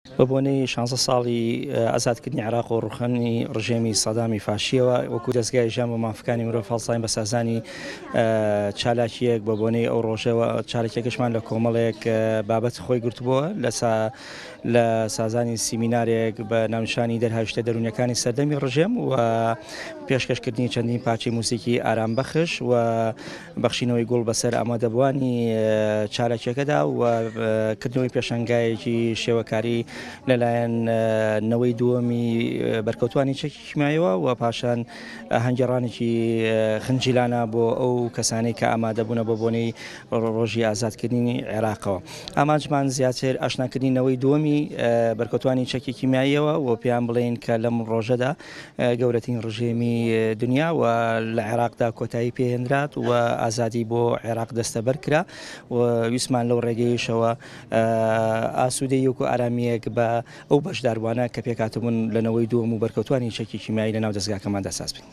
بە بۆنەی شانزە ساڵی ئازادکردنی عێراق و ڕوخانی ڕژێمی سەدامی فاشیەوە وەکو دەزگای ژیان بۆ مافەکانی مرۆڤ هەڵساین بە سازانی چالاکیەک بە بۆنەی ئەو ڕۆژەوە چالاکیەکەشمان لە کۆمەڵێک بابەت خۆی گرتبووە لە لە سازانی سیمینارێک بە ناونیشانی دەرهاویشتە دەروونیەکانی سەردەمی ڕژێم و پێشکەشکردنی چەندین پارچەی موزیکی ئارامبەخش و بەخشینەوەی گوڵ بەسەر ئامادەبووانی چالاکیەکەدا و کردنەوەی پێشانگایەکی شێوەکاری لەلایەن نەوەی دووەمی بەرکەوتوانی چەکی کیمیایەوە و پاشان هەنگێڕانێکی خنجیلانە بۆ ئەو کەسانەی کە ئامادەبوونە بۆ بۆنەی ڕۆژی ئازادکردنی عێراقەوە. ئامانجمان زیاتر ئاشناکردنی نەوەی دووەمی بەرکەوتوانی چەکی کیمیاییەوە و پێیان بڵێین کە لەم ڕۆژەدا گەورەترین ڕژێمی دنیا و لە عێراقدا کۆتایی پێهێنرات و ئازادی بۆ عێراق دەستەبەر کرا و ویستمان لەو ڕێگەیەشەوە ئاسوودەییەک و ئارامییەک بە ئەو بەشداربووانە کە پێکهاتبوون لە نەوەی دووەم و بەرکەوتوانی چەکی کیمیایی لەناو دەزگاکەماندا ساز بکەین.